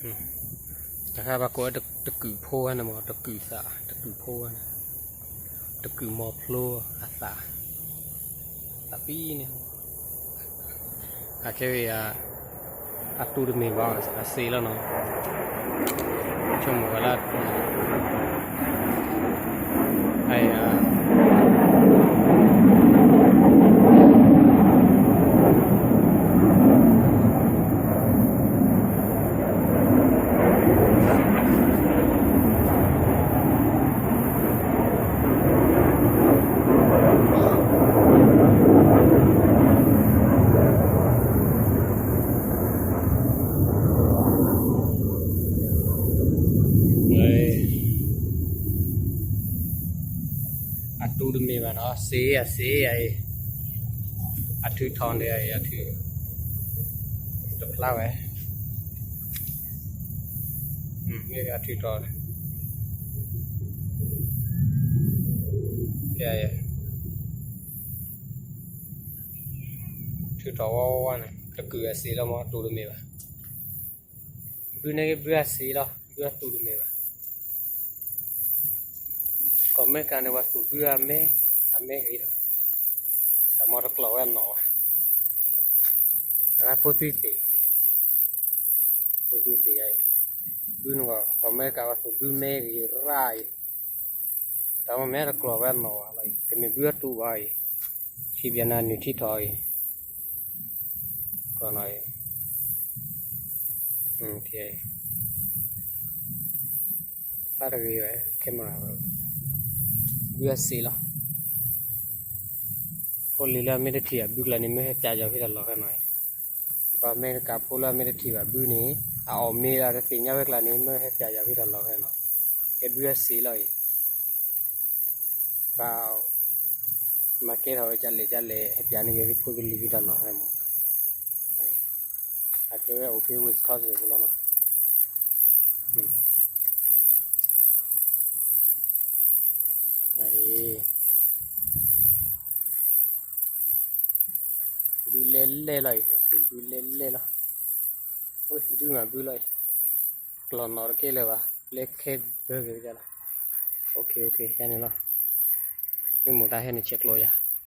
တခါဘၣ်ကိးဝဲတကုာ်ဖိဝဲန့ၣ်မ့ၢ် တကုာ်သး တကုာ်ဖိဝဲန့ၣ် တကုာ်မီၤဖျိအသး သးပံၤန့ၣ် အခဲဝံၤ အတူတမ့ၢ်ဘၣ် အစ့လီၤနီၤ ဆိကမိၣ်ဝဲလၢ အတူတမ့ၢ်ဘၣ်နီၤ စ့အစ့အံၤ အထုးထီၣ်န့ၣ်အံၤ အထုး တဖျါဝဲ မ့ၢ်အထုးထီၣ်န့ၣ် ထုးထီၣ်ဝဲဝဲန့ၣ် တကုာ်အစ့လီၤမ့ၢ် တူတမ့ၢ်ဘၣ် ဘုန့ၣ်က့ဘုအစ့လီၤ ဘုအတူတမ့ၢ်ဘၣ် ကီၢ်အမဲရကၤန့ၣ် ပှၤသူၣ်ဘုအမဲ အမဲဂ့ၤလီၤ တၢ်မ့ၢ်တကျိၤဝဲနီၢ်ဘၣ် အဖိသံသ့ၣ် ဖိသံသ့ၣ်အံၤ ဘုန့ၣ် ကီၢ်အမဲရကၤပှၤသူၣ်ဘုမဲဂ့ၤရၣ်အံၤ တၢ်မ့ၢ်မဲတကျိၤဝဲနီၢ်ဘၣ်လီၤအံၤ တမ့ၢ်ဘုအတူဘၣ်အံၤ ထံၣ်ပျဲနၤနုာ်ထံထီၣ်အံၤ ကီၢ်နီၢ်အံၤ ဖျါတဂ့ၤဝဲ camera ဘုအစ့လီၤ ဖိလံၤလၢအမ့ၢ်တထံၣ်ဘၣ်ဘုကျါန့ၣ် မ့ၢ်ဟဲပျးယီၤဖဲတၢ်လီၢ်ဖဲနီၤအံၤ ပှၤအမဲရကၤဖိလၢအမ့ၢ်တထံၣ်ဘၣ်ဘုန့ၣ် အအီၣ်မ့ၤလၢတသ့ၣ်ညါဝဲကျါန့ၣ် မ့ၢ်ဟဲပျးယီၤဖဲတၢ်လီၢ်ဖဲနီၤ ကဲဘုအစ့လီၤအံၤ ပှၤ မၤကဲထီၣ်ဝဲကလဲၣ်ကလဲၣ် ဟဲပျးန့ၢ်က့ၤဖိသလံၤဖဲတၢ်လီၢ်ဖဲမ့ၢ် အကဲဝဲအိၣ်ဖဲ Wisconsin ပူၤလီၤနီၤ ဘုလဲၣ်လဲၣ်လီၤအံၤ ဘုလဲၣ်လဲၣ်လီၤ ဘုမၤဘုလီၤအံၤ ကျီၢ်နီၢ်တကဲလၢၤဘၣ် လဲခဲဘၢဂ့ၤဝဲဒၣ်လီၤ ယန့ၣ်လီၤ မ့ၢ်မိၢ်တၢ်ဟဲန့ၣ်ဆဲးကျိးယၤ